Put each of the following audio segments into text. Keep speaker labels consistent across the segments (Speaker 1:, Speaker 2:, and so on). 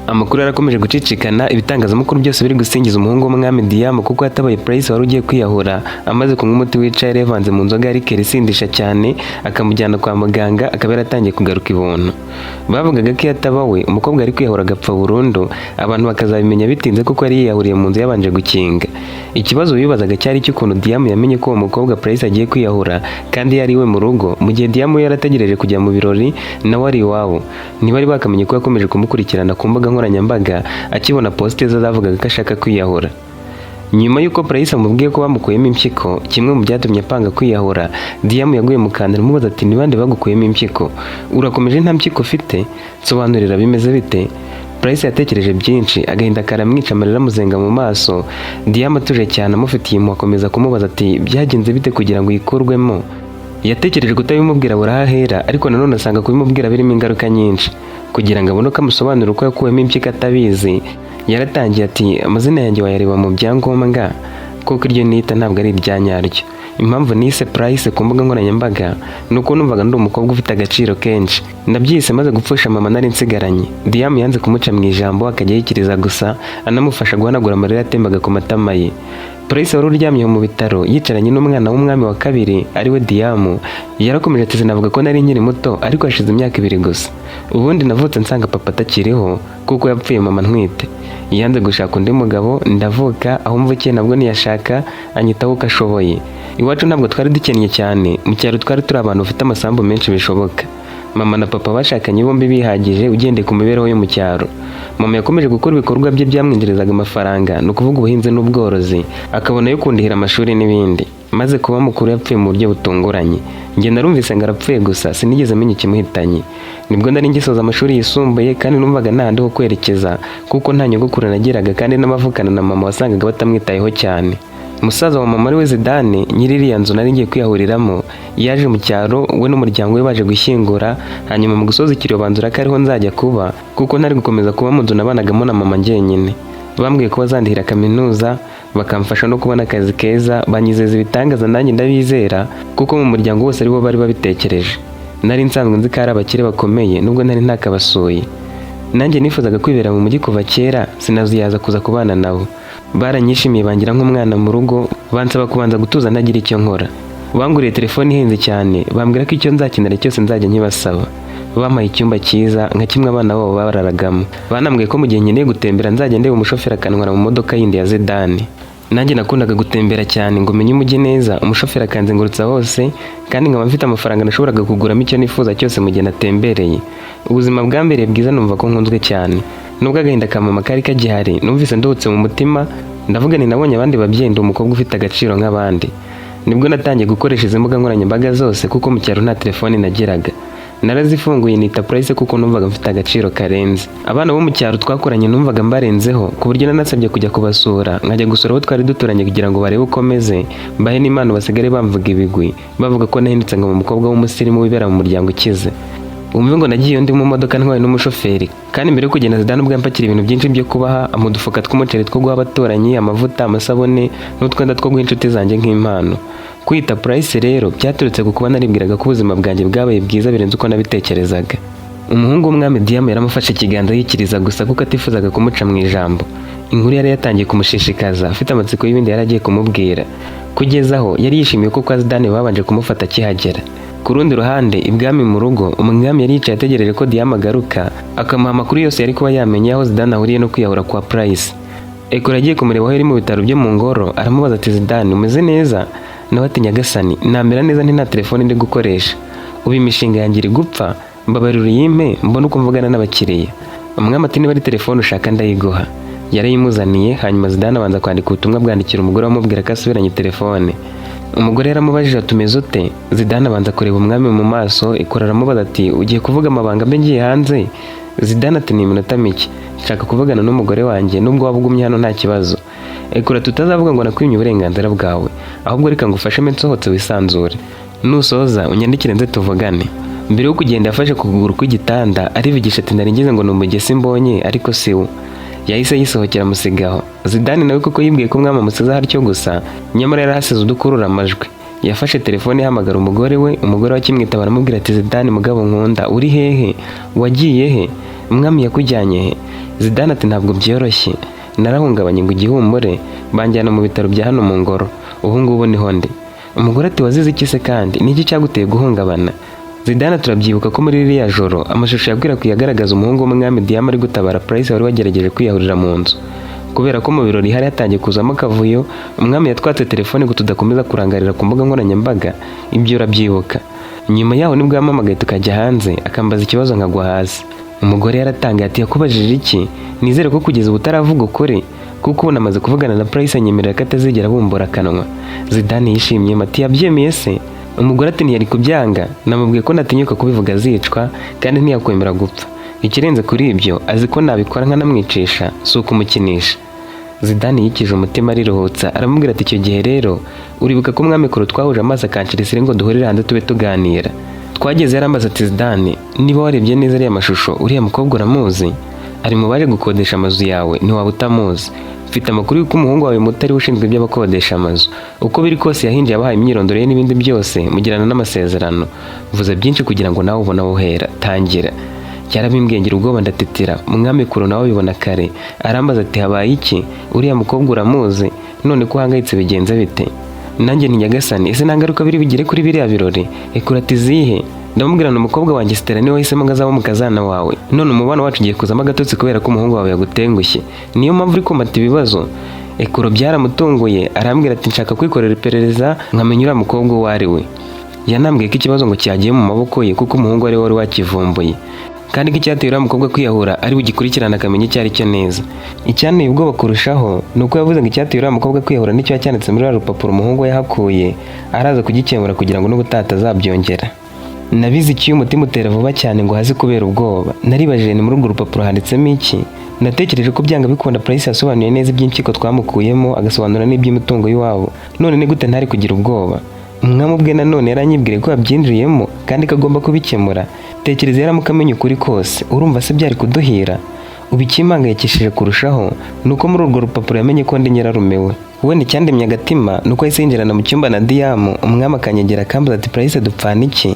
Speaker 1: Amakuru yarakomeje gucicikana, ibitangazamakuru byose biri gusingiza umuhungu w'umwami Diam kuko yatabaye Price wari ugiye kwiyahura amaze kunywa umuti wica yari yavanze mu nzoga ya liqueur isindisha cyane, akamujyana kwa muganga, akaba yaratangiye kugaruka ibuntu. Bavugaga ko iyo ataba we, umukobwa yari kwiyahura agapfa burundu, abantu bakazabimenya bitinze kuko yari yiyahuriye mu nzu yabanje gukinga. Ikibazo bibazaga cyari cy'ukuntu Diam yamenye ko uwo mukobwa Price agiye kwiyahura kandi yari iwe mu rugo, mu gihe Diam we yarategereje kujya mu birori nawe ari iwabo. Ntibari bakamenye ko yakomeje kumukurikirana ku mbuga nkoranyambaga akibona post ze zavugaga ko ashaka kwiyahura. Nyuma y'uko Price amubwiye ko bamukuyemo impyiko, kimwe mu byatumye apanga kwiyahura, Diam yaguye mu kantu aramubaza ati: "Ni bande bagukuyemo impyiko? Urakomeje nta mpyiko ufite? Nsobanurira, bimeze bite?" Price yatekereje byinshi, agahinda karamwica, amarira amuzenga mu maso. Diam atuje cyane, amufitiye impuhwe, akomeza kumubaza ati: "Byagenze bite kugira ngo uyikurwemo?" Yatekereje kutabimubwira burahahera, ariko nanone asanga kubimubwira birimo ingaruka nyinshi. Kugira ngo abone uko amusobanurira uko yakuwemo impyiko atabizi, yaratangiye ati: "Amazina yanjye wayareba mu byangombwa, kuko iryo nita ntabwo ari irya nyaryo. Impamvu nise Price ku mbuga nkoranyambaga ni uko numvaga ndi umukobwa ufite agaciro kenshi. Nabyise maze gupfusha mama nari nsigaranye." Diam yanze kumuca mu ijambo, akajya yikiriza gusa, anamufasha guhanagura amarira yatembaga ku matama ye. Price wari uryamye mu bitaro yicaranye n'umwana w'umwami wa kabiri ariwe Diam, yarakomeje ati: "Sinavuga ko nari nkiri muto, ariko hashize imyaka 2 gusa. Ubundi navutse nsanga papa atakiriho kuko yapfuye mama ntwite. Yanze gushaka undi mugabo, ndavuka, aho mvukiye nabwo ntiyashaka, anyitaho uko ashoboye. Iwacu ntabwo twari dukennye cyane, mu cyaro twari turi abantu bafite amasambu menshi bishoboka. Mama na papa bashakanye bombi bihagije ugendeye ku mibereho yo mu cyaro. Mama yakomeje gukora ibikorwa bye byamwinjirizaga amafaranga, ni ukuvuga ubuhinzi n'ubworozi, akabona yo kundihira amashuri n'ibindi. Maze kuba mukuru yapfuye mu buryo butunguranye. Njye narumvise ngo arapfuye gusa, sinigeze menya ikimuhitanye. Nibwo nari ngisoza amashuri yisumbuye kandi numvaga nta handi ho kwerekeza kuko nta nyogokuru nagiraga, kandi n'abavukana na mama wasangaga batamwitayeho cyane. Musaza wa mama ariwe Zidane, nyiri iriya nzu nari ngiye kwiyahuriramo, yaje mu cyaro we n'umuryango we baje gushyingura. Hanyuma mu gusoza ikiriyo banzura ko ariho nzajya kuba kuko ntari gukomeza kuba mu nzu nabanagamo na mama njyenyine. Bambwiye ko bazandihira kaminuza, bakamfasha no kubona akazi keza, banyizeza ibitangaza, nanjye ndabizera kuko mu muryango wose aribo bari babitekereje. Nari nsanzwe nzi ko ari abakire bakomeye nubwo nari ntakabasuye. Nanjye nifuzaga kwibera mu mujyi kuva kera, sinazuyaza kuza kubana nabo. Baranyishimiye, bangira nk'umwana mu rugo, bansaba kubanza gutuza ntagira icyo nkora. Banguriye telefone ihenze cyane, bambwira ko icyo nzakenera cyose nzajya nkibasaba. Bampaye icyumba cyiza nka kimwe abana babo bararagamo. Banambwiye ko mu gihe nkeneye gutembera nzajya ndeba umushoferi akantwara mu modoka yindi ya Zidane. Nanjye nakundaga gutembera cyane ngo menye umujyi neza, umushoferi akanzengurutsa hose, kandi nkaba mfite amafaranga nashoboraga kuguramo icyo nifuza cyose mu gihe natembereye. Ubuzima bwambereye bwiza, numva ko nkunzwe cyane. Nubwo agahinda ka mama kari kagihari, numvise nduhutse mu mutima, ndavuga nti nabonye abandi babyeyi, ndi umukobwa ufite agaciro nk'abandi. Nibwo natangiye gukoresha izi mbuga nkoranyambaga zose kuko mu cyaro nta telefone nagiraga. Narazifunguye nita Price kuko numvaga mfite agaciro karenze. Abana bo mu cyaro twakoranye numvaga mbarenzeho, ku buryo nanasabye kujya kubasura, nkajya gusura abo twari duturanye kugira ngo barebe uko meze, mbahe n'impano, basigare bamvuga ibigwi, bavuga ko nahindutse ngo umukobwa w'umusirimu wibera mu muryango ukize. Wumve ngo nagiye undi mu modoka ntwawe n'umushoferi, kandi mbere yo kugenda Zidane ubwo yampakira ibintu byinshi byo kubaha, amuha udufuka tw'umuceri two guha abaturanyi, amavuta, amasabune n'utwenda two guha inshuti zanjye nk'impano. Kwita Price rero byaturutse ku kuba naribwiraga ko ubuzima bwanjye bwabaye bwiza birenze uko nabitekerezaga." Umuhungu w'umwami Diam yaramufashe ikiganza yikiriza gusa kuko atifuzaga kumuca mu ijambo. Inkuru yari yatangiye kumushishikaza, afite amatsiko y'ibindi yari agiye kumubwira. Kugeza aho yari yishimiye ko kwa Zidane babanje kumufata akihagera. Ku rundi ruhande, ibwami mu rugo, umwami yari yicaye ategereje ko Diam agaruka akamuha amakuru yose yari kuba yamenye aho Zidane ahuriye no kwiyahura kwa Price. Ekora agiye kumureba aho yari mu bitaro byo mu ngoro, aramubaza ati: "Zidane, umeze neza?" Nawe ati: "Nyagasani, namera neza nti nta telefone ndi gukoresha? Ubu imishinga yanjye iri gupfa. Mbabarira uyimpe mbone uko mvugana n'abakiriya." Umwami ati: "Niba ari telefone ushaka ndayiguha." Yarayimuzaniye, hanyuma Zidane abanza kwandika ubutumwa bwandikira umugore amubwira ko asubiranye telefone. Umugore yaramubajije ati: "Umeze ute?" Zidane abanza kureba umwami mu maso. Ikora aramubaza ati: "Ugiye kuvuga amabanga mbe ngiye hanze?" Zidane ati: "Ni iminota mike, nshaka kuvugana n'umugore wanjye, nubwo waba ugumye hano nta kibazo." Ekora tutazavuga ngo nakwimye uburenganzira bwawe, ahubwo reka ngufashe mbe nsohotse wisanzure, nusoza unyandikire nze tuvugane. Mbere yo kugenda yafashe ku kuguru kw'igitanda arivugisha ati: "Nari ngize ngo ni umugesi mbonye, ariko si wo." Yahise yisohokera amusigaho. Zidane nawe koko yibwiye ko umwami amusize atyo gusa, nyamara yari ahasize udukurura amajwi. Yafashe telefone ihamagara umugore we. Umugore we akimwitaba aramubwira ati: "Zidane, mugabo nkunda, uri hehe? Wagiye he? Umwami yakujyanye he?" Zidane ati: "Ntabwo byoroshye, narahungabanye ngo igihumure, banjyana mu bitaro bya hano mu ngoro, ubu ngubu niho ndi." Umugore ati: "Wazize iki se kandi niki cyaguteye guhungabana?" Zidane turabyibuka ko muri ririya joro amashusho yakwirakwiye agaragaza umuhungu w'umwami Diyama ari gutabara Price wari wagerageje kwiyahurira mu nzu. Kubera ko mu birori hari hatangiye kuzamo akavuyo, umwami yatwatse telefone ngo tudakomeza kurangarira ku mbuga nkoranyambaga. Ibyo urabyibuka. Nyuma yaho nibwo yampamagaye tukajya hanze, akambaza ikibazo nkagwa hasi. Umugore yaratangaye ati: "Yakubajije iki? Nizere ko kugeza ubu utaravuga ukuri, kuko ubu namaze kuvugana na Price anyemerera ko atazigera bumbura akanwa." Zidane yishimye ati: "Yabyemeye se?" Umugore ati: "Ntiyari kubyanga, namubwiye ko natinyuka kubivuga azicwa, kandi ntiyakwemera gupfa. Ikirenze kuri ibyo, azi ko nabikora nkanamwicisha, si ukumukinisha." Zidane yikije umutima ariruhutsa, aramubwira ati: "Icyo gihe rero uribuka ko umwami kure twahuje amaso akanshira isiri ngo duhurire hanze tube tuganira. Twageze yarambaza ati: 'Zidane, niba warebye neza ariya mashusho, uriya mukobwa uramuzi? Ari mu baje gukodesha amazu yawe, ntiwaba utamuzi. Mfite amakuru y'uko umuhungu wawe muto ariwe ushinzwe iby'abakodesha amazu. Uko biri kose yahinjiye abahaye imyirondoro ye n'ibindi byose, mugirana n'amasezerano. Mvuze byinshi kugira ngo nawe ubone aho uhera tangira.' Byarabimbwiye ngira ubwoba ndatitira. Umwami kuro nawe abibona kare, arambaza ati: 'Habaye iki? Uriya mukobwa uramuzi? None ko uhangayitse bigenze bite?' Nanjye nti: 'Nyagasani, ese nta ngaruka biri bugire kuri biriya birori?' Ekura ati: 'Zihe?' Ndamubwira ngo umukobwa wanjye Stella niwe wahisemo ngo azabe umukazana wawe, none umubano wacu ugiye kuzamo agatotsi kubera ko umuhungu wawe yagutengushye, niyo mpamvu uri kumata ibibazo." Ekuro byaramutunguye, arambwira ati: 'Nshaka kwikorera iperereza nkamenya uriya mukobwa uwo ari we.' Yanambwiye ko ikibazo ngo cyagiye mu maboko ye, kuko umuhungu ari we wari wakivumbuye, kandi ko icyateye uriya mukobwa kwiyahura ari bugikurikirane akamenya icyo ari cyo neza. Icyanteye ubwoba kurushaho ni uko yavuze ngo icyateye uriya mukobwa kwiyahura nicyo yacyanditse muri ruriya rupapuro umuhungu we yahakuye, araza kugikemura kugira ngo n'ubutaha atazabyongera. Nabize icyuya, umutima utera vuba cyane ngo hasi kubera ubwoba. Naribajije ni muri urwo rupapuro handitsemo iki? Natekereje ko byanga bikunda Price yasobanuye neza iby'impyiko twamukuyemo, agasobanura n'iby'imitungo y'iwabo. None ni gute ntari kugira ubwoba? Umwami ubwe nanone yaranyibwiriye ko yabyinjiyemo kandi ko agomba kubikemura. Tekereza yaramuka amenya ukuri kose, urumva se byari kuduhira? Ubu ikimpangayikishije kurushaho ni uko muri urwo rupapuro yamenye ko ndi nyirarume we. Wenda icyandemye agatima ni uko yahise yinjirana mu cyumba na Diyamu, umwami akanyegera akambaza ati: 'Price dupfana iki?'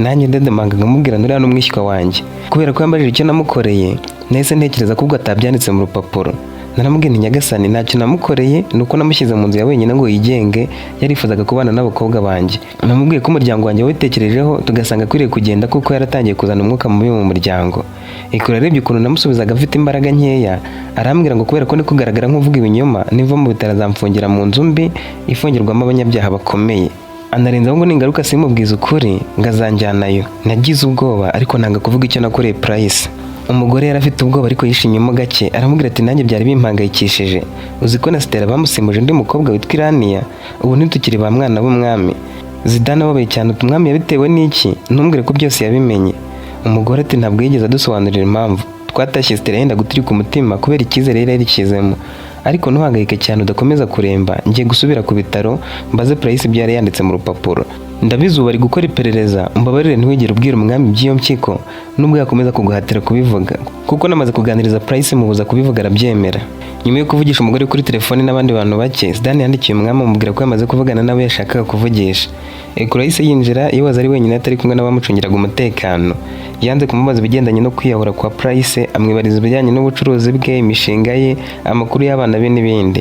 Speaker 1: Nanjye ndedemanga nkamubwira nuriya n'umwishywa wanjye. Kubera ko yambajije icyo namukoreye, nahise ntekereza ko ubwo atabyanditse mu rupapuro. Naramubwiye nti: 'Nyagasani, ntacyo namukoreye, ni uko namushyize mu nzu ya wenyine ngo yigenge, yarifuzaga kubana n'abakobwa banjye. Namubwiye ko umuryango wanjye wawitekerejeho, tugasanga akwiriye kugenda kuko yaratangiye kuzana umwuka mubi mu muryango.' Ikura arebye ukuntu namusubizaga afite imbaraga nkeya, arambwira ngo kubera ko ndi kugaragara nk'uvuga ibinyoma, niva mu bitaro azamfungira mu nzu mbi ifungirwamo abanyabyaha bakomeye. Anarenzaho ngo ningaruka simubwiza ukuri ngo azanjyanayo. Nagize ubwoba ariko nanga kuvuga icyo nakoreye Price. Umugore yari afite ubwoba ariko yishimyemo gake, aramubwira ati: 'Nanjye byari bimpangayikishije. Uzi ko na Stella bamusimbuje undi mukobwa witwa Iraniya? Ubu ntitukiri ba mwana b'umwami.' Zidane ababaye cyane uti: 'Umwami yabitewe n'iki? Ntumbwire ko byose yabimenye.' Umugore ati: 'Ntabwo yigeze adusobanurira impamvu. Twatashye Stella yenda guturika umutima kubera icyizere yari yarishyizemo. Ariko ntuhangayike cyane udakomeza kuremba, ngiye gusubira ku bitaro mbaze Price ibyo yari yanditse mu rupapuro. Ndabizi ubu bari gukora iperereza. Umbabarire ntiwigere ubwira umwami iby'iyo mpyiko nubwo yakomeza kuguhatira kubivuga, kuko namaze kuganiriza Price mubuza kubivuga arabyemera.' Nyuma yo kuvugisha umugore kuri telefone n'abandi bantu bake, Zidane yandikiye umwami amubwira ko yamaze kuvugana n'abo yashakaga kuvugisha. Ekura yahise yinjira yibaza ari wenyine atari kumwe n'abamucungiraga umutekano. Yanze kumubaza ibigendanye no kwiyahura kwa Price, amwibariza ibijyanye n'ubucuruzi bwe, imishinga ye, amakuru y'abana be n'ibindi.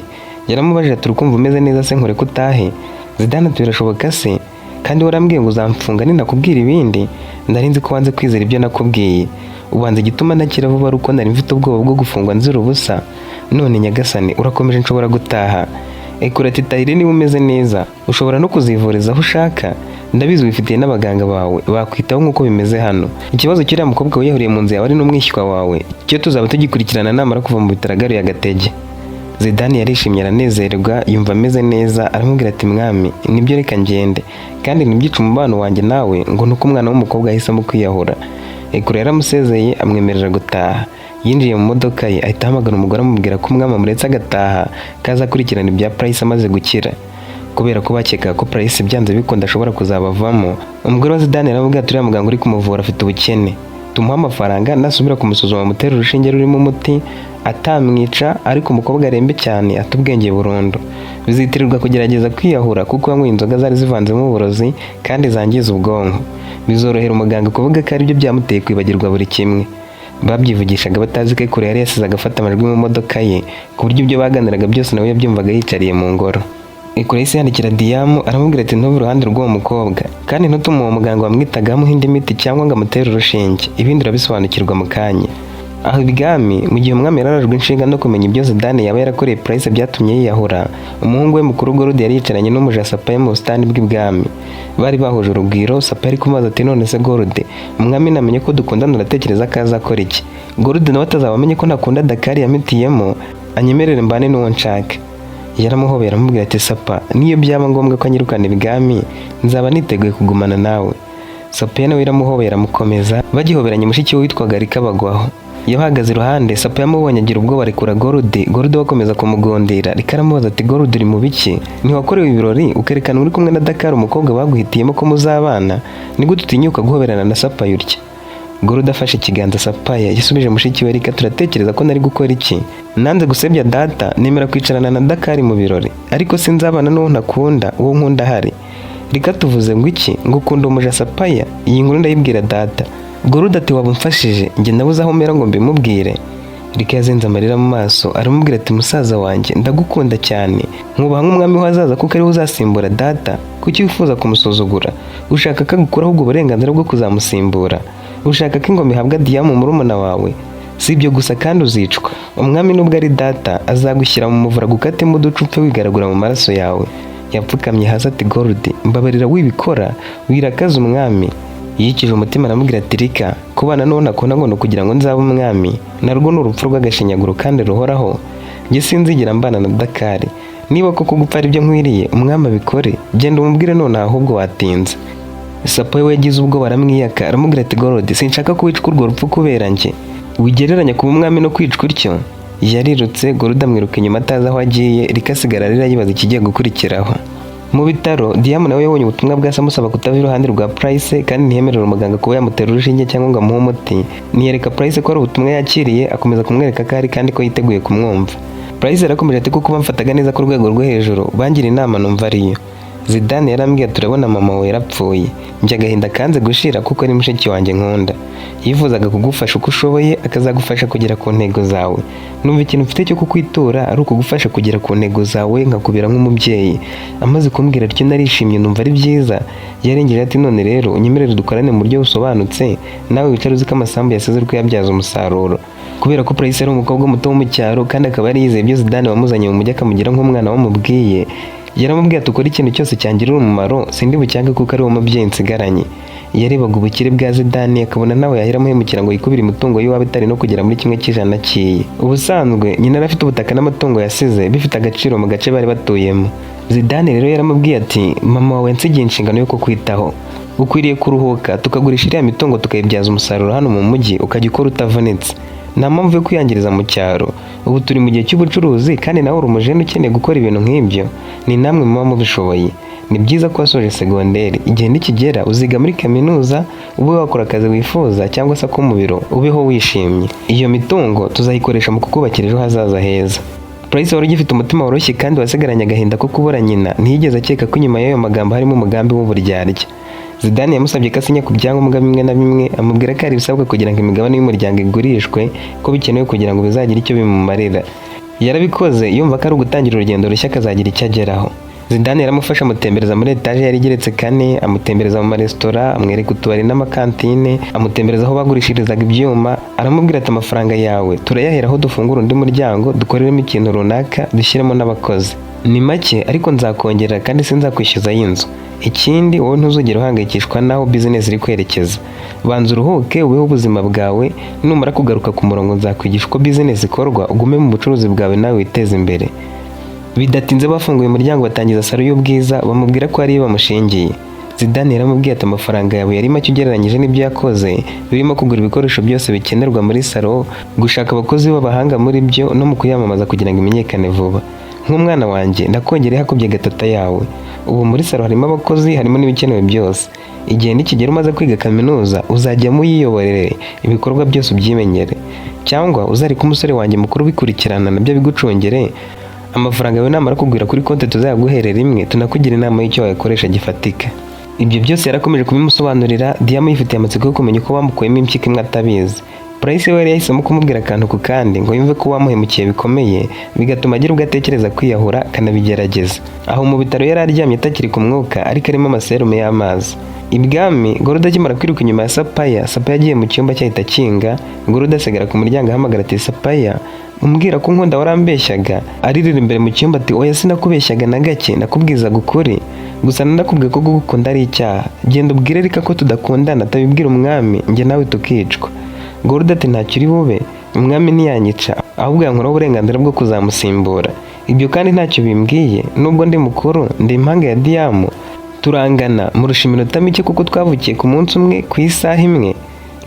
Speaker 1: Yaramubajije ati: 'Urukumva umeze neza se nkureke utahe?' Zidane ati: 'Birashoboka se? Kandi warambwiye ngo uzamfunga ninakubwira ibindi. Nari nzi ko wanze kwizera ibyo nakubwiye. Ubanza igituma ntakira vuba ari uko nari mfite ubwoba bwo gufungwa nzira ubusa. None nyagasani urakomeje, nshobora gutaha?' Ekura ati: 'Tahire niba umeze neza, ushobora no kuzivuriza aho ushaka. Ndabizi wifitiye n'abaganga bawe bakwitaho nk'uko bimeze hano. Ikibazo cy'uriya mukobwa wiyahuriye mu nzu yawe ari n'umwishywa wawe cyo tuzaba tugikurikirana namara kuva mu bitaro agaruye agatege.' Zidane yarishimye aranezerwa, yumva ameze neza, aramubwira ati: 'Mwami, nibyo, reka ngende, kandi ntibyice umubano wanjye nawe ngo nuko umwana w'umukobwa yahisemo kwiyahura.' Ekura yaramusezeye amwemerera gutaha. Yinjiye mu modoka ye ahita ahamagara umugore amubwira ko umwami amuretse agataha, kaza akurikirana ibya Price amaze gukira. Kubera ko bakekaga ko Price byanze bikunda ashobora kuzabavamo, umugore wa Zidane yaramubwira ati: 'Uriya muganga uri kumuvura afite ubukene. Tumuhe amafaranga, nasubira kumusuzuma amutere urushinge rurimo umuti atamwica, ariko umukobwa arembe cyane ata ubwenge burundu. Bizitirirwa kugerageza kwiyahura kuko yanyweye inzoga zari zivanzemo uburozi kandi zangiza ubwonko. Bizorohera umuganga kuvuga ko aribyo byamuteye kwibagirwa buri kimwe. Babyivugishaga batazi ko Ekuru yari yasize agafata amajwi mu modoka ye, ku buryo ibyo baganiraga byose nawe yabyumvaga yicariye mu ngoro. Ekuru yahise yandikira Diyamu aramubwira ati: "Ntuve iruhande rw'uwo mukobwa, kandi ntutume uwo muganga wamwitaga amuha indi miti cyangwa ngo amutere urushinge. Ibindi urabisobanukirwa mu kanya." Aho ibwami, mu gihe umwami yararajwe inshinga no kumenya ibyo Zidane yaba yarakoreye Price byatumye yiyahura, umuhungu we mukuru Gorudi yari yicaranye n'umuja Sapaye mu busitani bw'ibwami. Bari bahuje urugwiro. Sapaye ari kumubaza ati: "None se Gorudi, umwami namenye ko dukundana uratekereza ko azakora iki?" Gorudi nawe atazaba amenye ko ntakunda Dakari yampitiyemo, anyemerere mbane n'uwo nshaka. Yaramuhobera aramubwira ati: "Sapa, niyo byaba ngombwa ko anyirukana ibwami, nzaba niteguye kugumana nawe." Sapa nawe iramuhobera amukomeza. Bagihoberanye, mushiki we witwaga Rika bagwaho yabahagaze iruhande. Sapa yamubonye agira ubwoba, arekura Gorudi. Gorudi we akomeza kumugondera. Rika aramubaza ati: "Gorudi, uri mu biki? Ntiwakorewe ibirori ukerekana uri kumwe na Dakar, umukobwa baguhitiyemo ko muzabana? Ni gute utinyuka guhoberana na Sapa utya?" Gorudi afashe ikiganza Sapaya yasubije mushiki we Rika: "Turatekereza ko nari gukora iki? Nanze gusebya data, nemera kwicarana na Dakar mu birori, ariko sinzabana n'uwo ntakunda uwo nkunda ahari." Rika: "Tuvuze ngo iki? Ngo ukunda umuja Sapaya? Iyi nkuru ndayibwira data." Gorudi ati: "Waba umfashije, njye nabuze aho mera ngo mbimubwire." Rika yazenze amarira mu maso aramubwira ati: "Musaza wanjye, ndagukunda cyane, nkubaha nk'umwami w'ahazaza kuko ariwe uzasimbura data. Kuki wifuza kumusuzugura? Ushaka ko agukuraho ubwo burenganzira bwo kuzamusimbura? Ushaka ko ingoma ihabwa Diyamu murumuna wawe? Si ibyo gusa, kandi uzicwa. Umwami nubwo ari data azagushyira mu muvura gukatemo uduce, upfe wigaragura mu maraso yawe." Yapfukamye hasi ati: "Gorudi, mbabarira, wibikora, wirakaza umwami." Yikije umutima aramubwira ati: "Rika, kubana n'uwo ntakunda ngo ni ukugira ngo nzabe umwami, narwo ni urupfu rw'agashinyaguro kandi ruhoraho. Njye sinzigera mbana na Dakari. Niba koko gupfa ari byo nkwiriye, umwami abikore. Genda umubwire nonaha, ahubwo watinze." Sapo we yagize ubwoba aramwiyaka aramubwira ati: "Gorodi, sinshaka ko wicwa urwo rupfu kubera njye. Wigereranya kuba umwami no kwicwa utyo?" Yarirutse, Gorudi amwiruka inyuma atazi aho agiye. Rika asigara arira yibaza ikigiye gukurikiraho. Mu bitaro, Diyamu nawe yabonye ubutumwa bwa se amusaba kutava iruhande rwa Price, kandi ntiyemerera umuganga kuba yamutera urushinge cyangwa ngo amuhe umuti. Ntiyereka Price ko ari ubutumwa yakiriye, akomeza kumwereka ko ahari kandi ko yiteguye kumwumva. Price yarakomeje ati: "Kuko bamfataga neza ku rwego rwo hejuru, bangira inama numva ariyo. Zidane yarambwiye, turabona mama wawe yarapfuye, njye agahinda kanze gushira kuko ari mushiki wanjye nkunda. Yifuzaga kugufasha uko ushoboye, akazagufasha kugera ku ntego zawe. Numva ikintu mfite cyo kukwitura ari ukugufasha kugera ku ntego zawe, nkakubera nk'umubyeyi. Amaze kumbwira atyo narishimye, numva ari byiza." Yarengeje ati: "None rero unyemerere dukorane mu buryo busobanutse, nawe wicare uzi ko amasambu yasize uri kuyabyaza umusaruro." Kubera ko Price ari umukobwa muto wo mu cyaro kandi akaba yari yizeye ibyo Zidane wamuzanye mu mujyi akamugira nk'umwana wamubwiye, yaramubwiye ati: "Ukora ikintu cyose cyangirira umumaro, sindi bucyange kuko ari wo mubyeyi nsigaranye." Yarebaga ubukire bwa Zidane akabona nawe yahera amuhemukira ngo yikubire imitungo y'iwabo itari no kugera muri 1% cyiye. Ubusanzwe nyina yari afite ubutaka n'amatungo yasize bifite agaciro mu gace bari batuyemo. Zidane rero yaramubwiye ati: "Mama wawe nsigiye inshingano yo kukwitaho. Ukwiriye kuruhuka, tukagurisha iriya mitungo tukayibyaza umusaruro hano mu mujyi, ukajya ukora utavunitse. Nta mpamvu yo kwiyangiriza mu cyaro. Ubu turi mu gihe cy'ubucuruzi, kandi nawe uri umujene ukeneye gukora ibintu nk'ibyo. Ni namwe muba mubishoboye. Ni byiza ko wasoje segonderi. Igihe nikigera uziga muri kaminuza, ube wakora akazi wifuza cyangwa se ako mu biro, ubeho wishimye. Iyo mitungo tuzayikoresha mu kukubakira ejo hazaza heza." Price wari ugifite umutima woroshye kandi wasigaranye agahinda ko kubura nyina, ntiyigeze akeka ko inyuma y'ayo magambo harimo umugambi w'uburyarya. Zidane yamusabye ko asinya ku byangombwa bimwe na bimwe, amubwira ko hari ibisabwa kugira ngo imigabane y'umuryango igurishwe, ko bikenewe kugira ngo bizagire icyo bimumarira. Yarabikoze yumva ko ari ugutangira urugendo rushya, akazagira icyo ageraho. Zidane yaramufashe amutembereza muri etaje yari igeretse kane, amutembereza mu maresitora, amwereka utubari n'amakantine, amutembereza aho bagurishirizaga ibyuma, aramubwira ati: "Amafaranga yawe turayahera aho dufungura undi muryango, dukoreremo ikintu runaka, dushyiremo n'abakozi. Ni make ariko nzakongera, kandi sinzakwishyuza y'inzu. Ikindi, wowe ntuzugere uhangayikishwa n'aho bizinesi iri kwerekeza. Banza uruhuke, ubeho ubuzima bwawe. Numara kugaruka ku murongo nzakwigisha uko bizinesi ikorwa, ugume mu bucuruzi bwawe nawe witeze imbere." Bidatinze bafunguye umuryango batangiza salo y'ubwiza, bamubwira ko ariyo bamushingiye. Zidane yaramubwiye ati: "Amafaranga yawe yari make ugereranyije n'ibyo yakoze, birimo kugura ibikoresho byose bikenerwa muri salo, gushaka abakozi b'abahanga muri byo no mu kuyamamaza kugira ngo imenyekane vuba. Nk'umwana wanjye ndakongereye hakubye gatatu yawe. Ubu muri salo harimo abakozi, harimo n'ibikenewe byose. Igihe nikigera umaze kwiga kaminuza uzajyamo uyiyoborere ibikorwa byose ubyimenyere, cyangwa uzareke umusore wanjye mukuru ubikurikirana nabyo bigucungere. Amafaranga yawe namara kugwira kuri konti tuzayaguherera rimwe, tunakugira inama y'icyo wayakoresha gifatika. Ibyo byose yarakomeje kubimusobanurira. Diyamu yifitiye amatsiko yo kumenya uko bamukuyemo impyiko imwe atabizi. Purayisi we yari yahisemo kumubwira akantu ku kandi ngo yumve ko bamuhemukiye bikomeye, bigatuma agira ubwo atekereza kwiyahura akanabigerageza. Aho mu bitaro yari aryamye atakiri ku mwuka, ariko arimo amaserume y'amazi. Ibwami Goruda akimara kwiruka inyuma ya Sapaya, Sapaya agiye mu cyumba cyahita akinga. Goruda asigara ku muryango ahamagara ati: "Sapaya, umbwira ko unkunda warambeshyaga?" Aririra imbere mu cyumba ati: "Oya, sinakubeshyaga na gake, nakubwizaga ukuri gusa. Nanakubwiye ko gukunda ari icyaha. Genda ubwire Rika ko tudakundana, atabibwira umwami njye nawe tukicwa." Goruda ati: "Ntacyo uri bube, umwami ntiyanyica, ahubwo yankuraho uburenganzira bwo kuzamusimbura. Ibyo kandi ntacyo bimbwiye, nubwo ndi mukuru, ndi impanga ya Diyamu, turangana, murusha iminota mike kuko twavukiye ku munsi umwe ku isaha imwe,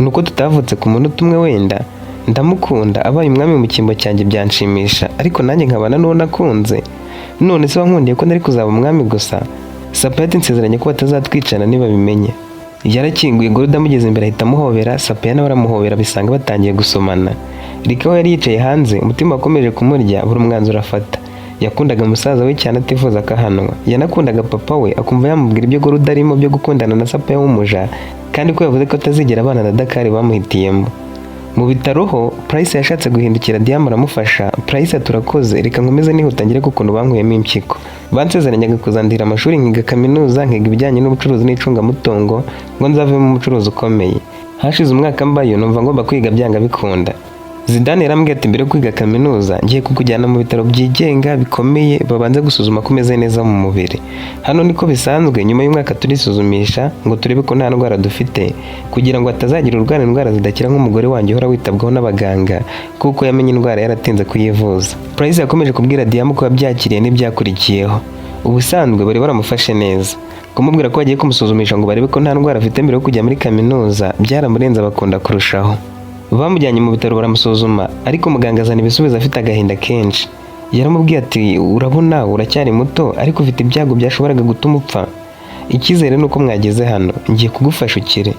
Speaker 1: nuko tutavutse ku munota umwe. Wenda ndamukunda, abaye umwami mu cyimbo cyanjye byanshimisha, ariko nanjye nkabana n'uwo nakunze. None se wankundiye ko nari kuzaba umwami gusa?" Sapaya ati: "Nsezeranye ko batazatwicana nibabimenye." Yarakinguye, Goruda amugeze imbere ahita amuhobera. Sapaya nawe aramuhobera, bisanga batangiye gusomana. Rika we yari yicaye hanze, umutima wakomeje kumurya buri umwanzuro afata. Yakundaga musaza we cyane, atifuza ko ahanwa. Yanakundaga papa we, akumva yamubwira ibyo Goruda arimo byo gukundana na Sapaya w'umuja, kandi ko yavuze ko atazigera abana na Dakari bamuhitiyemo. Mu bitaro ho Purayisi yashatse guhindukira, Diyamu aramufasha. Purayisi ati: "Urakoze, reka nkomeze nihuta ngere ku kuntu bankuyemo impyiko. Bansezeranyanga kuzandihira amashuri nkiga kaminuza, nkiga ibijyanye n'ubucuruzi n'icungamutungo, ngo nzavemo umucuruzi ukomeye. Hashize umwaka mbayo, numva ngomba kwiga byanga bikunda." Zidane yarambwiye ati: "Mbere yo kwiga kaminuza ngiye kukujyana mu bitaro byigenga bikomeye, babanze gusuzuma ko umeze neza mu mubiri. Hano niko bisanzwe, nyuma y'umwaka turisuzumisha ngo turebe ko nta ndwara dufite, kugira ngo hatazagira urwara indwara zidakira nk'umugore wanjye uhora witabwaho n'abaganga kuko yamenye indwara yaratinze kuyivuza." Purayisi yakomeje kubwira Diyamu ko yabyakiriye n'ibyakurikiyeho. Ubusanzwe bari baramufashe neza. Kumubwira ko bagiye kumusuzumisha ngo barebe ko nta ndwara afite mbere yo kujya muri kaminuza byaramurenze, abakunda kurushaho. Bamujyanye mu bitaro baramusuzuma, ariko muganga azana ibisubizo afite agahinda kenshi. Yaramubwiye ati: "Urabona uracyari muto, ariko ufite ibyago byashoboraga gutuma upfa. Icyizere ni uko mwageze hano, ngiye kugufasha ukire.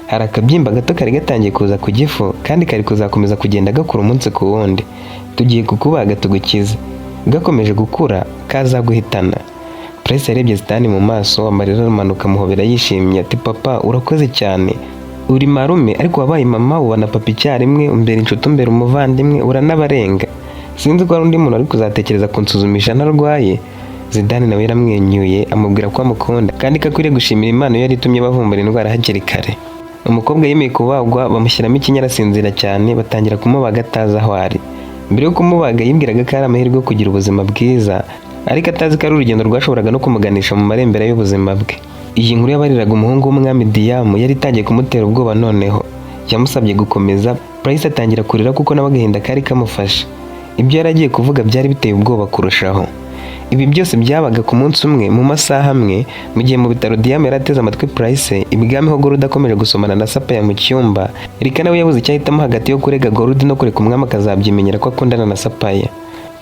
Speaker 1: Hari akabyimba gato kari gatangiye kuza ku gifu, kandi kari kuzakomeza kugenda gakura umunsi ku wundi. Tugiye kukubaga tugukize. Gakomeje gukura kazaguhitana." Purayisi yarebye Zidane mu maso, amarira aramanuka, amuhobera yishimye ati: "Papa, urakoze cyane. Uri marume, ariko wabaye mama uba na papa icyarimwe, umbera inshuti, umbera umuvandimwe, uranabarenga. Sinzi ko hari undi muntu ari kuzatekereza kunsuzumisha ntarwaye." Zidane nawe yaramwenyuye, amubwira ko amukunda kandi ko akwiriye gushimira Imana iyo yari itumye bavumbura indwara hakiri kare. Umukobwa yemeye kubagwa, bamushyiramo ikinya, arasinzira cyane, batangira kumubaga atazi aho ari. Mbere yo kumubaga yibwiraga ko ari amahirwe yo kugira ubuzima bwiza, ariko atazi ko ari urugendo rwashoboraga no kumuganisha mu marembera y'ubuzima bwe. Iyi nkuru yabariraga umuhungu w'umwami Diyamu yari itangiye kumutera ubwoba. Noneho yamusabye gukomeza. Purayisi atangira kurira kuko nawe agahinda kari kamufashe. Ibyo yari agiye kuvuga byari biteye ubwoba kurushaho. Ibi byose byabaga ku munsi umwe mu masaha amwe. Mu gihe mu bitaro Diyamu yari ateze amatwi Purayisi, ibwami ho Goruda akomeje gusomana na Sapaya mu cyumba. Rika nawe yabuze icyo ahitamo hagati yo kurega Gorudi no kureka umwami akazabyimenyera ko akundana na Sapaya.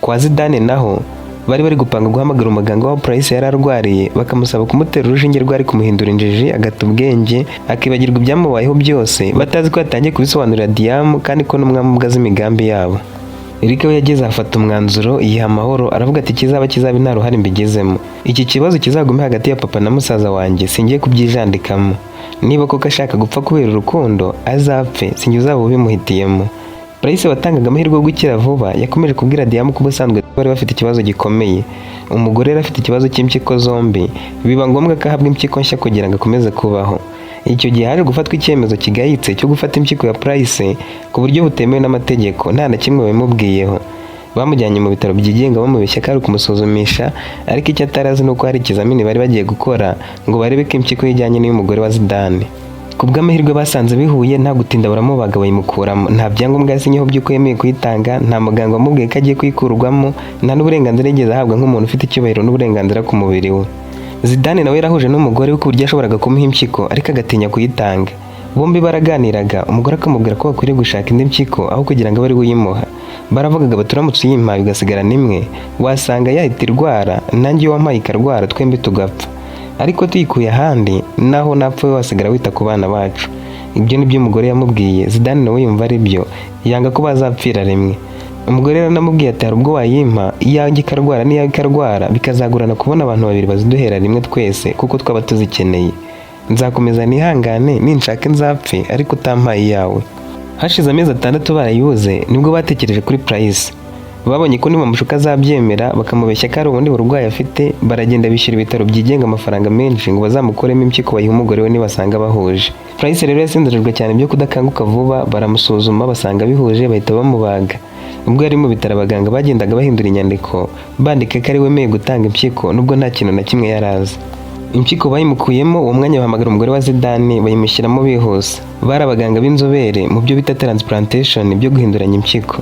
Speaker 1: Kwa Zidane naho bari bari gupanga guhamagara umuganga w'aho Purayisi yari arwariye, bakamusaba kumutera urushinge rwari kumuhindura injiji, agata ubwenge, akibagirwa ibyamubayeho byose, batazi ko yatangiye kubisobanurira Diyamu kandi ko n'umwami ubwe azi imigambi yabo. Erike we yageze afata umwanzuro, yiha amahoro, aravuga ati: "Kizaba kizaba, nta ruhare mbigizemo. Iki kibazo kizagume hagati ya papa na musaza wanjye, singiye kubyijandikamo. Niba koko ashaka gupfa kubera urukundo azapfe, sinjye uzaba ubimuhitiyemo." Purayisi watangaga amahirwe yo gukira vuba yakomeje kubwira Diyamu ko ubusanzwe bari bafite ikibazo gikomeye. Umugore yari afite ikibazo cy'impyiko zombi, biba ngombwa ko ahabwa impyiko nshya kugira ngo akomeze kubaho. Icyo gihe haje gufatwa icyemezo kigayitse cyo gufata impyiko ya Purayisi ku buryo butemewe n'amategeko, nta na kimwe babimubwiyeho. Bamujyanye mu bitaro byigenga bamubeshya ko ari ukumusuzumisha, ariko icyo atari azi ni uko hari ikizamini bari bagiye gukora ngo barebe ko impyiko ye ijyanye n'iy'umugore wa Zidane. Ku bw'amahirwe basanze bihuye, nta gutinda baramubaga bayimukuramo. Nta byangombwa yasinyeho by'uko yemeye kuyitanga, nta muganga wamubwiye ko agiye kuyikurwamo, nta n'uburenganzira yigeze ahabwa nk'umuntu ufite icyubahiro n'uburenganzira ku mubiri we. Zidane nawe yarahuje n'umugore we ku buryo yashoboraga kumuha impyiko, ariko agatinya kuyitanga. Bombi baraganiraga, umugore akamubwira ko bakwiriye gushaka indi mpyiko aho kugira ngo abe ari we uyimuha. Baravugaga bati: "Uramutse uyimpaye ugasigarana imwe, wasanga yahita irwara, nanjye iyo wampaye ikarwara, twembi tugapfa." Ariko tuyikuye ahandi, naho napfa we wasigara wita ku bana bacu. Ibyo ni byo umugore yamubwiye. Zidane nawe yumva ari byo, yanga ko bazapfira rimwe. Umugore rero anamubwiye ati: "Hari ubwo wayimpa, iyanjye ikarwara n'iyawe ikarwara, bikazagorana kubona abantu babiri baziduhera rimwe twese kuko twaba tuzikeneye. Nzakomeza nihangane, ninshaka nzapfe, ariko utampaye iyawe." Hashize amezi 6 barayuze, nibwo batekereje kuri Price. Babonye ko nibamushuka azabyemera, bakamubeshya ko ari ubundi burwayi afite. Baragenda bishyura ibitaro byigenga amafaranga menshi ngo bazamukuremo impyiko, bayihe umugore we nibasanga bahuje. Price rero yasinzirijwe cyane byo kudakanguka vuba, baramusuzuma basanga bihuje, bahita bamubaga. Ubwo yari mu bitaro, abaganga bagendaga bahindura inyandiko, bandika ko ari wemeye gutanga impyiko nubwo nta kintu na kimwe yari azi. Impyiko bayimukuyemo uwo mwanya, bahamagara umugore wa Zidane, bayimushyiramo bihuse. Bari abaganga b'inzobere mu byo bita transplantation, byo guhinduranya impyiko.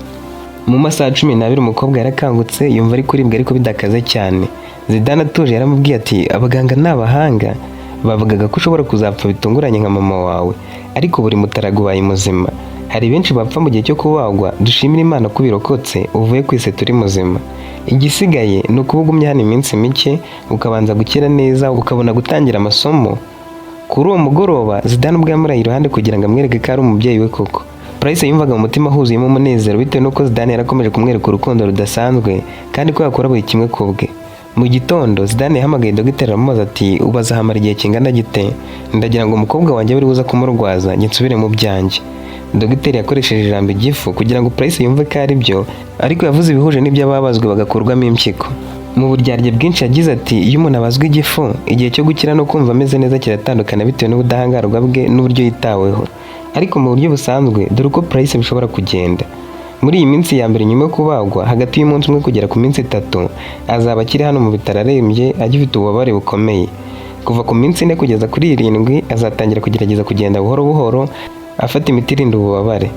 Speaker 1: Mu masaha 12 umukobwa yarakangutse, yumva ari kuribwa ariko bidakaze cyane. Zidane atuje yaramubwiye ati: "Abaganga ni abahanga, bavugaga ko ushobora kuzapfa bitunguranye nka mama wawe, ariko buri mutaraga ubaye muzima. Hari benshi bapfa mu gihe cyo kubagwa. Dushimire Imana ko ubirokotse, uvuye ku isi turi muzima. Igisigaye ni ukuba ugumye hano iminsi mike, ukabanza gukira neza, ukabona gutangira amasomo." Kuri uwo mugoroba, Zidane ubwo yamuraye iruhande kugira ngo amwereke ko ari umubyeyi we koko. Price yumvaga mu mutima huzuyemo umunezero bitewe n'uko Zidane yarakomeje kumwereka urukundo rudasanzwe kandi ko yakora buri kimwe ku bwe. Mu gitondo Zidane yahamagaye dogiteri, aramubaza ati: "Ubaza hamara igihe kingana gite? Ndagira ngo umukobwa wanjye abe ari buze kumurwaza, njye nsubire mu byanjye." Dogiteri yakoresheje ijambo igifu kugira ngo Price yumve ko ari byo, ariko yavuze ibihuje n'iby'ababazwe bagakurwamo impyiko. Mu buryarya bwinshi yagize ati: "Iyo umuntu abazwa igifu, igihe cyo gukira no kumva ameze neza kiratandukana bitewe n'ubudahangarwa bwe n'uburyo yitaweho. Ariko mu buryo busanzwe, dore uko Price bishobora kugenda. Muri iyi minsi ya mbere nyuma yo kubagwa, hagati y'umunsi umwe kugera ku minsi 3, azaba akiri hano mu bitaro arembye, agifite ububabare bukomeye. Kuva ku minsi 4 kugeza kuri 7 azatangira kugerageza kugenda buhoro buhoro, afata imiti irinda ububabare.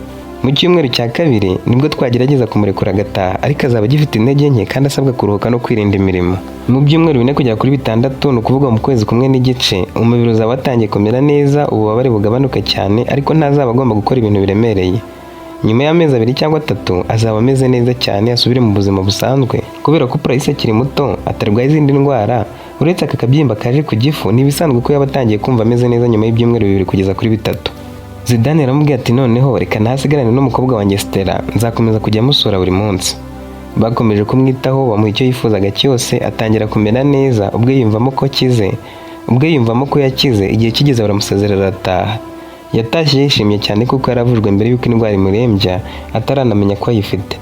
Speaker 1: Mu cyumweru cya kabiri nibwo twagerageza kumurekura agataha, ariko azaba agifite intege nke kandi asabwa kuruhuka no kwirinda imirimo. Mu byumweru 4 kugera kuri 6, ni ukuvuga mu kwezi kumwe n'igice, umubiri uzaba watangiye kumera neza, ububabare bugabanuka cyane, ariko ntazaba agomba gukora ibintu biremereye. Nyuma y'amezi 2 cyangwa 3 azaba ameze neza cyane, asubire mu buzima busanzwe. Kubera ko Price akiri muto, atarwaye izindi ndwara uretse aka kabyimba kaje ku gifu, ni ibisanzwe ko yaba atangiye kumva ameze neza nyuma y'ibyumweru 2 kugeza kuri 3." Zidane yaramubwiye ati: "Noneho reka ntasigarane n'umukobwa wanjye Stella, nzakomeza kujya musura buri munsi." Bakomeje kumwitaho, bamuha icyo yifuzaga cyose, atangira kumera neza, ubwo yiyumvamo ko akize, ubwo yiyumvamo ko yakize. Igihe kigeze baramusezerera, arataha. Yatashye yishimye cyane kuko yaravujwe mbere y'uko indwara imurembya, ataranamenya ko ayifite.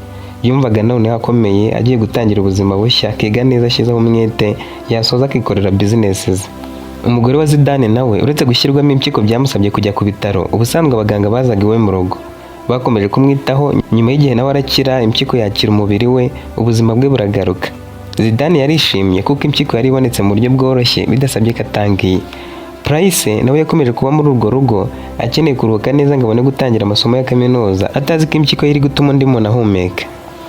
Speaker 1: Yumvaga noneho akomeye, agiye gutangira ubuzima bushya, akiga neza ashyizeho umwete, yasoza akikorera bizinesi ze. Umugore wa Zidane nawe, uretse gushyirwamo impyiko byamusabye kujya ku bitaro, ubusanzwe abaganga bazaga iwe mu rugo. Bakomeje kumwitaho, nyuma y'igihe nawe arakira, impyiko yakira umubiri we, ubuzima bwe buragaruka. Zidane yarishimye kuko impyiko yari ibonetse mu buryo bworoshye, bidasabye ko atangiye. Price nawe yakomeje kuba muri urwo rugo, akeneye kuruhuka neza ngo abone gutangira amasomo ya kaminuza, atazi ko impyiko ye iri gutuma undi muntu ahumeka.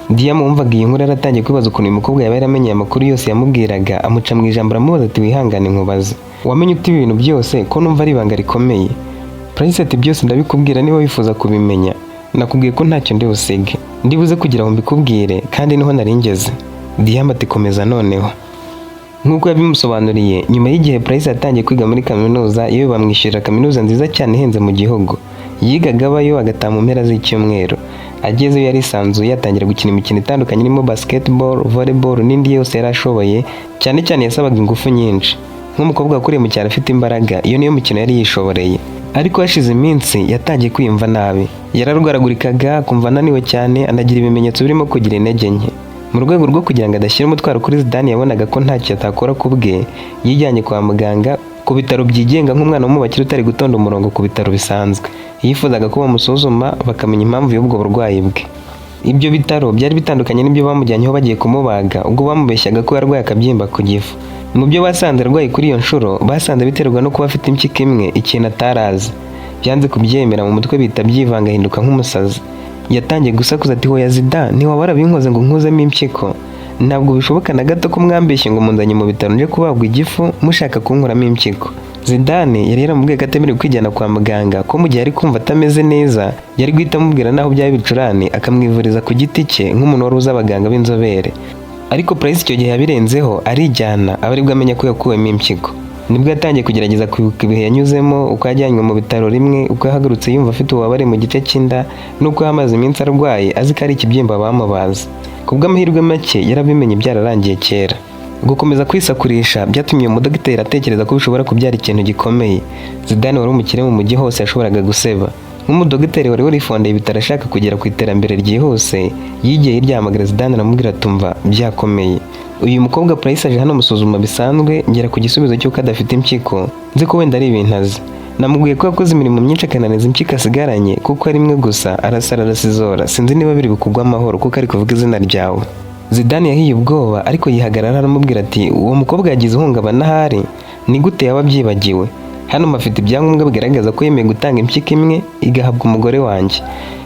Speaker 1: Diam wumvaga iyi nkuru yaratangiye kwibaza ukuntu uyu mukobwa yaba yaramenye amakuru yose yamubwiraga, amuca mu ijambo, aramubaza ati: "Wihangane nkubaze, wamenye ute ibi bintu byose ko numva ari ibanga rikomeye?" Price ati: "Byose ndabikubwira niba wifuza kubimenya. Nakubwiye ko ntacyo ndi busige, ndibuze kugira ngo mbikubwire, kandi niho nari ngeze." Diam ati: "Komeza noneho." Nk'uko yabimusobanuriye, nyuma y'igihe Price yatangiye kwiga muri kaminuza, yewe bamwishyurira kaminuza nziza cyane ihenze mu gihugu. Yigaga abayo, agataha mu mpera z'icyumweru. Agezeyo yarisanzuye, atangira gukina imikino itandukanye irimo basketball, volleyball n'indi yose yari ashoboye, cyane cyane yasabaga ingufu nyinshi. Nk'umukobwa wakuriye mu cyaro afite imbaraga, iyo niyo mikino yari yishoboreye. Ariko hashize iminsi yatangiye kwiyumva nabi. Yararwaragurikaga, akumva ananiwe cyane, anagira ibimenyetso birimo kugira intege nke. Mu rwego rwo kugira ngo adashyira umutwaro kuri Zidane, yabonaga ko ntacyo atakora ku bwe, yijyanye kwa muganga ku bitaro byigenga nk'umwana w'umubakire utari gutonda umurongo ku bitaro bisanzwe. Yifuzaga ko bamusuzuma bakamenya impamvu y'ubwo burwayi bwe. Ibyo bitaro byari bitandukanye n'ibyo bamujyanyeho bagiye kumubaga, ubwo bamubeshyaga ko yarwaye akabyimba ku gifu. Mu byo basanze arwaye kuri iyo nshuro, basanze biterwa no kuba afite impyiko imwe, ikintu atarazi. Byanze kubyemera mu mutwe, bihita byivanga, ahinduka nk'umusazi. Yatangiye gusakuza ati: "Hoya Zida, ntiwaba warabinkoze ngo nkuzemo impyiko. Ntabwo bishoboka na gato ko mwambeshye ngo munzanye mu bitaro nje kubagwa igifu, mushaka kunkuramo impyiko." Zidane yari yaramubwiye ko atemerewe kwijyana kwa muganga, ko mu gihe ari kumva atameze neza yari guhita amubwira naho byaba ibicurane, akamwivuriza ku giti cye nk'umuntu wari uzi abaganga b'inzobere. Ariko Price icyo gihe yabirenzeho arijyana, aba aribwo amenya ko yakuwemo impyiko. Nibwo yatangiye kugerageza kwibuka ibihe yanyuzemo, uko yajyanywe mu bitaro rimwe, uko yahagurutse yumva afite ububabare mu gice cy'inda, n'uko yamaze iminsi arwaye azi ko ari ikibyimba bamubaze. Ku bw'amahirwe make yarabimenye byararangiye kera. Gukomeza kwisakurisha byatumye uyu mudogiteri atekereza ko bishobora kubyara ikintu gikomeye. Zidane wari umukire mu mujyi hose yashoboraga guseba. Nk'umudogiteri wari warifondeye ibitaro ashaka kugera ku iterambere ryihuse, yigiye hirya ahamagara Zidane aramubwira, "Tumva, byakomeye. Uyu mukobwa Price aje hano musuzuma bisanzwe, ngera ku gisubizo cy'uko adafite impyiko. Nzi ko wenda ari ibintu azi. Namubwiye ko yakoze imirimo myinshi akananiza impyiko asigaranye kuko ari imwe gusa, arasara arasizora. Sinzi niba biri bukugwe amahoro kuko ari kuvuga izina ryawe." Zidane yahiye ubwoba, ariko yihagarara aramubwira ati: "Uwo mukobwa yagize ihungabana ahari, ni gute yaba abyibagiwe? Hano mpafite ibyangombwa bigaragaza ko yemeye gutanga impyiko imwe igahabwa umugore wanjye.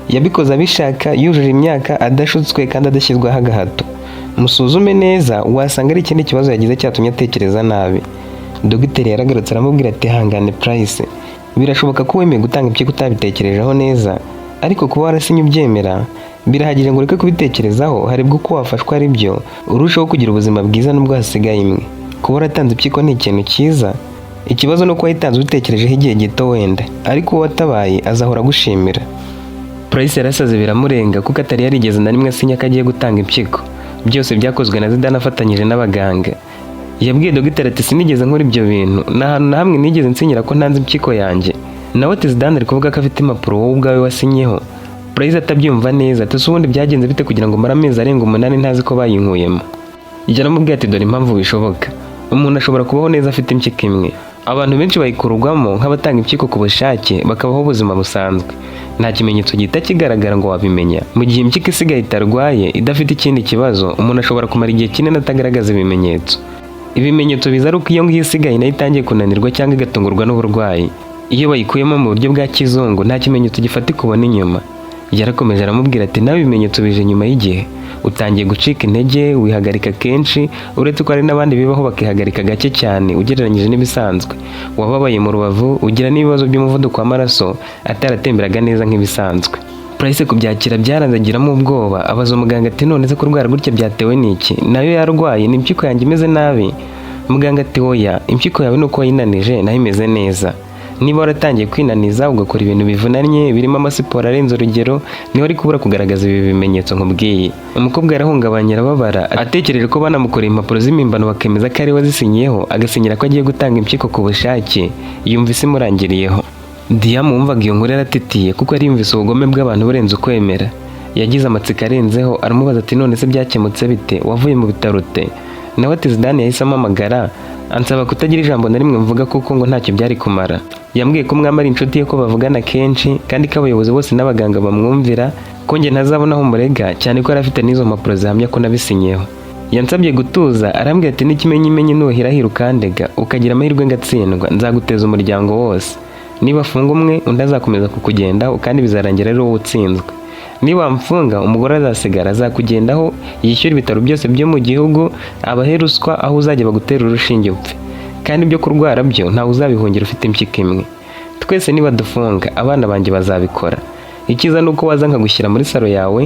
Speaker 1: Yabikoze abishaka, yujuje imyaka, adashutswe kandi adashyizweho agahato. Musuzume neza, wasanga ari ikindi kibazo yagize cyatumye atekereza nabi." Dogiteri yaragarutse aramubwira ati: "Hangane Price, birashoboka ko wemeye gutanga impyiko utabitekerejeho neza, ariko kuba warasinye ubyemera birahagije ngo ureke kubitekerezaho. Harebwa uko wafashwa, ari byo urushaho kugira ubuzima bwiza nubwo hasigaye imwe. Kuba waratanze impyiko ni ikintu cyiza. Ikibazo ni uko wayitanze ubitekerejeho igihe gito wenda, ariko uwo watabaye azahora agushimira." Price yarasaze biramurenga, kuko atari yarigeze na rimwe asinya ko agiye gutanga impyiko. Byose byakozwe na Zidane afatanyije n'abaganga. Yabwiye dogiteri ati: "Sinigeze nkora ibyo bintu, nta hantu na hamwe nigeze nsinyira ko ntanze impyiko yanjye." Nawe ati: "Zidane ari kuvuga ko afite impapuro wowe ubwawe wasinyeho." Price atabyumva neza ati: "Ubundi byagenze bite kugira ngo mare amezi arenga 8 ntazi ko bayinkuyemo?" Yaramubwiye ati: "Dore impamvu bishoboka. Umuntu ashobora kubaho neza afite impyiko imwe. Abantu benshi bayikurwamo nk'abatanga impyiko ku bushake, bakabaho ubuzima busanzwe. Nta kimenyetso gihita kigaragara ngo wabimenya. Mu gihe impyiko isigaye itarwaye, idafite ikindi kibazo, umuntu ashobora kumara igihe kinini atagaragaza ibimenyetso. Ibimenyetso biza ari uko iyo ngiyo isigaye nayo itangiye kunanirwa cyangwa igatungurwa n'uburwayi. Iyo bayikuyemo mu buryo bwa kizungu, nta kimenyetso gifatika ubona inyuma." Yarakomeje aramubwira ati: "Nawe ibimenyetso bije nyuma y'igihe. Utangiye gucika intege, wihagarika kenshi, uretse ko hari n'abandi bibaho bakihagarika gake cyane ugereranyije n'ibisanzwe. Wababaye mu rubavu, ugira n'ibibazo by'umuvuduko w'amaraso ataratemberaga neza nk'ibisanzwe." Price kubyakira byaranze, agiramo ubwoba, abaza umuganga ati: "None se kurwara gutya byatewe n'iki? Nayo yarwaye? Ni impyiko yanjye imeze nabi?" Muganga ati: "Oya, impyiko yawe ni uko wayinanije, nayo imeze neza. Niba waratangiye kwinaniza, ugakora ibintu bivunanye birimo amasiporo arenze urugero, niho ari kubura kugaragaza ibi bimenyetso nkubwiye." Umukobwa yarahungabanye, arababara, atekereje ko banamukoreye impapuro z'impimbano bakemeza ko ari we wazisinyiyeho, agasinyira ko agiye gutanga impyiko ku bushake. Yumva isi imurangiriyeho. Diamu wumvaga iyo nkuru yaratitiye, kuko yari yumvise ubugome bw'abantu burenze ukwemera. Yagize amatsiko arenzeho, aramubaza ati: "None se byakemutse bite? Wavuye mu bitaro ute?" Nawe ati: "Zidane yahise ampamagara ansaba kutagira ijambo na rimwe mvuga, kuko ngo ntacyo byari kumara. Yambwiye ko umwami ari inshuti ye, ko bavugana kenshi, kandi ko abayobozi bose n'abaganga bamwumvira, ko njye ntazabona aho murega, cyane ko yari afite n'izo mpapuro zihamya ko nabisinyeho. Yansabye gutuza, arambwira ati: 'N'ikimenyimenyi nuhirahira ukandega, ukagira amahirwe ngatsindwa, nzaguteza umuryango wose. Niba afunga umwe, undi azakomeza kukugendaho, kandi bizarangira ari wowe utsinzwe. Niba mfunga, umugore azasigara azakugendaho, yishyura ibitaro byose byo mu gihugu, abahe ruswa, aho uzajya bagutera urushinge upfe. Kandi ibyo kurwara byo ntawe uzabihungira ufite impyiko imwe. Twese niba dufunga, abana banjye bazabikora. Icyiza ni uko waza nkagushyira muri salo yawe,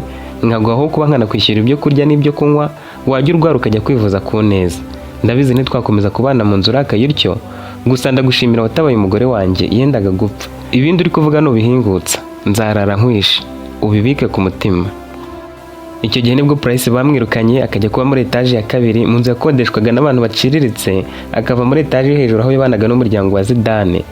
Speaker 1: nkaguha aho kuba, nkanakwishyura ibyo kurya n'ibyo kunywa, wajya urwara ukajya kwivuza ku neza. Ndabizi ntitwakomeza kubana mu nzu urakaye utyo. Gusa ndagushimira, watabaye umugore wanjye yendaga gupfa. Ibindi uri kuvuga nubihingutsa nzarara nkwishe, ubibike ku mutima." Icyo gihe nibwo Price bamwirukanye, akajya kuba muri etaje ya kabiri mu nzu yakodeshwaga n'abantu baciriritse, akava muri etaje yo hejuru aho yabanaga n'umuryango wa Zidane.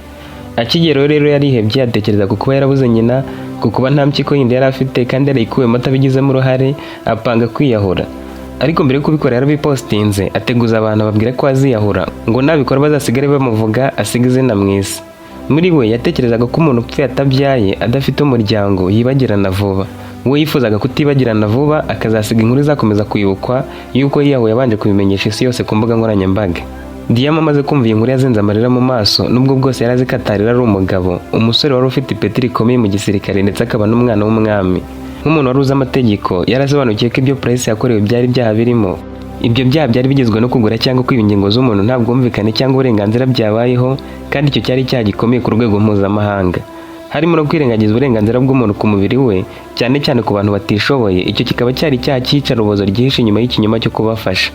Speaker 1: Akigeraho rero yarihebye, atekereza ku kuba yarabuze nyina, ku kuba nta mpyiko yindi yari afite kandi yarayikuwemo atabigizemo uruhare, apanga kwiyahura. Ariko mbere yo kubikora yarabipostinze, ateguza abantu, ababwira ko aziyahura, ngo nabikora bazasigare bamuvuga, asiga izina mu isi. Muri we yatekerezaga ko umuntu upfuye atabyaye, adafite umuryango, yibagirana vuba. We yifuzaga kutibagirana vuba, akazasiga inkuru izakomeza kwibukwa yuko yiyahuye abanje kubimenyesha isi yose ku mbuga nkoranyambaga. Diyama amaze kumva iyi nkuru yazenze amarira mu maso, nubwo bwose yari azi ko atarira ari umugabo, umusore wari ufite ipeti rikomeye mu gisirikare ndetse akaba n'umwana w'umwami. Nk'umuntu wari uzi amategeko, yarasobanukiwe ko ibyo Price yakorewe byari ibyaha birimo. Ibyo byaha byari bigizwe no kugura cyangwa kwiba ingingo z'umuntu nta bwumvikane cyangwa uburenganzira byabayeho, kandi icyo cyari icyaha gikomeye ku rwego mpuzamahanga. Harimo no kwirengagiza uburenganzira bw'umuntu ku mubiri we, cyane cyane ku bantu batishoboye, icyo kikaba cyari icyaha cy'iyicarubozo ryihishe inyuma y'ikinyoma cyo kubafasha.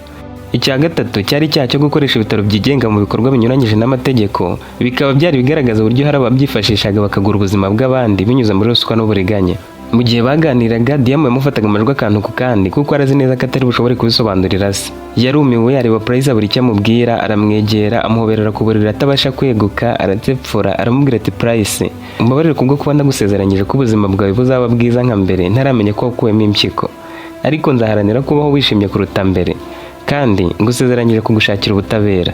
Speaker 1: Icya gatatu cyari icyaha cyo gukoresha ibitaro byigenga mu bikorwa binyuranyije n'amategeko, bikaba byari bigaragaza uburyo hari ababyifashishaga bakagura ubuzima bw'abandi binyuze muri ruswa n'uburiganya. Mu gihe baganiraga, Diamo yamufataga amajwi akantu ku kandi, kuko arazi neza ko atari bushobore kubisobanurira se. Yarumiwe, areba Purayisi abura icyo amubwira, aramwegera, amuhoberera ku buriri atabasha kweguka, aratsepfura, aramubwira ati: "Purayisi, umbabarire kubwo kuba ndagusezeranyije ko ubuzima bwawe buzaba bwiza nka mbere ntaramenya ko wakuwemo impyiko, ariko nzaharanira kubaho wishimye kuruta mbere, kandi ngusezeranyije kugushakira ubutabera."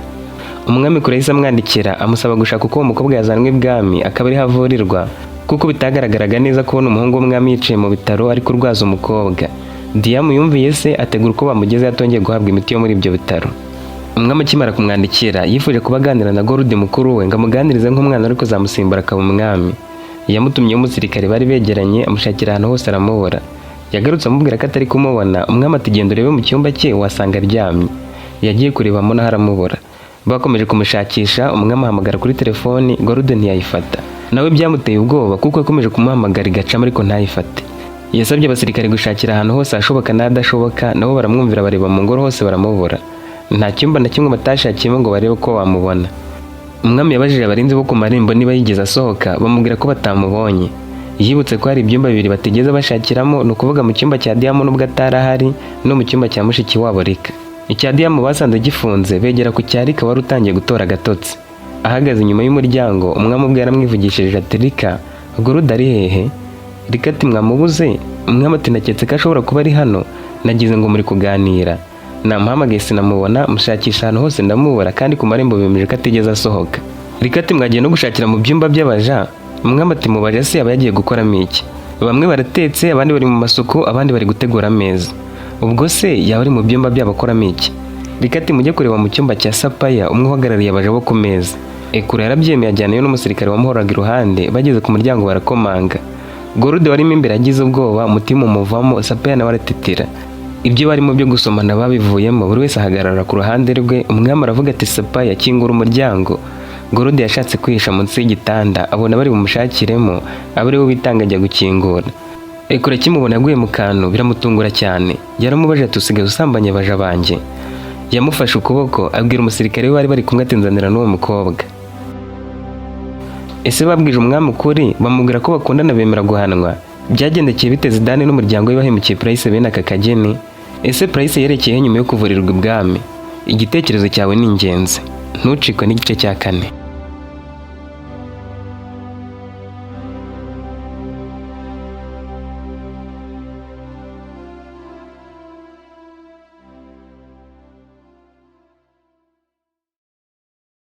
Speaker 1: Umwami kure yahise amwandikira amusaba gushaka uko uwo mukobwa yazanwa ibwami akaba ariho avurirwa, kuko bitagaragaraga neza kubona umuhungu w'umwami yicaye mu bitaro ari kurwaza umukobwa. Diyamu yumviye se, ategura uko bamugeze atongeye guhabwa imiti yo muri ibyo bitaro. Umwami akimara kumwandikira, yifuje kuba aganira na Gorudi mukuru we ngo amuganirize nk'umwana ariko kuzamusimbura akaba umwami. Yamutumyeho umusirikare bari begeranye, amushakira ahantu hose aramubura. Yagarutse amubwira ko atari kumubona. Umwami ati: "Genda urebe mu cyumba cye, wasanga aryamye." Yagiye kurebamo naho aramubura. Bakomeje kumushakisha, umwami ahamagara kuri telefoni, Gorude ntiyayifata. Nawe byamuteye ubwoba kuko yakomeje kumuhamagara igacamo ariko ntayifate. Yasabye abasirikare gushakira ahantu hose hashoboka n'ahadashoboka, nabo baramwumvira, bareba mu ngoro hose baramubura. Nta cyumba na kimwe batashakiyemo ngo barebe ko bamubona. Umwami yabajije abarinzi bo ku marembo niba yigeze asohoka, bamubwira ko batamubonye. Yibutse ko hari ibyumba bibiri batigeze bashakiramo, ni ukuvuga mu cyumba cya Diamo nubwo atari ahari, no mu cyumba cya mushiki wabo Rika. Icya Diamo basanze gifunze, begera ku cya Rika wari utangiye gutora agatotsi. Ahagaze inyuma y'umuryango, umwami ubwe yaramwivugishije ati: "Rika, Gorude ari hehe?" Rika ati: "Mwamubuze?" Umwami ati: "Naketse ko ashobora kuba ari hano, nagize ngo muri kuganira. Namuhamagaye sinamubona, mushakisha ahantu hose ndamubura, kandi ku marembo bemeje ko atigeze asohoka." Rika ati: "Mwagiye no gushakira mu byumba by'abaja?" Umwami ati: "Mu baja se yaba yagiye gukoramo iki? Bamwe baratetse, abandi bari mu masuku, abandi bari gutegura ameza. Ubwo se yaba ari mu byumba byabo akoramo iki?" Rika ati: "Mujye kureba mu cyumba cya Sapaya, umwe uhagarariye abaja bo ku meza." Ekura yarabyemeye, ajyanayo n'umusirikare wamuhoraga iruhande. Bageze ku muryango barakomanga. Gorude warimo imbere agize ubwoba, umutima umuvamo. Sapaya nawe aratitira. Ibyo barimo byo gusomana babivuyemo, buri wese ahagarara ku ruhande rwe. Umwami aravuga ati: "Sapaya, kingura umuryango." Gorude yashatse kwihisha munsi y'igitanda, abona bari bumushakiremo, aba ariwe witanga ajya gukingura. Ekura akimubona yaguye mu kantu, biramutungura cyane. Yaramubajije ati: "Usigaye usambanya abaja banjye?" Yamufashe ukuboko, abwira umusirikare we bari bari kumwe ati: "Nzanira n'uwo mukobwa." Ese babwije umwami ukuri bamubwira ko bakundana bemera guhanwa? Byagendekeye bite Zidane n'umuryango we bahemukiye Purayise bene aka kageni? Ese Purayise yerekeyeho nyuma yo kuvurirwa ibwami? Igitekerezo cyawe ni ingenzi, ntucikwe n'igice cya kane.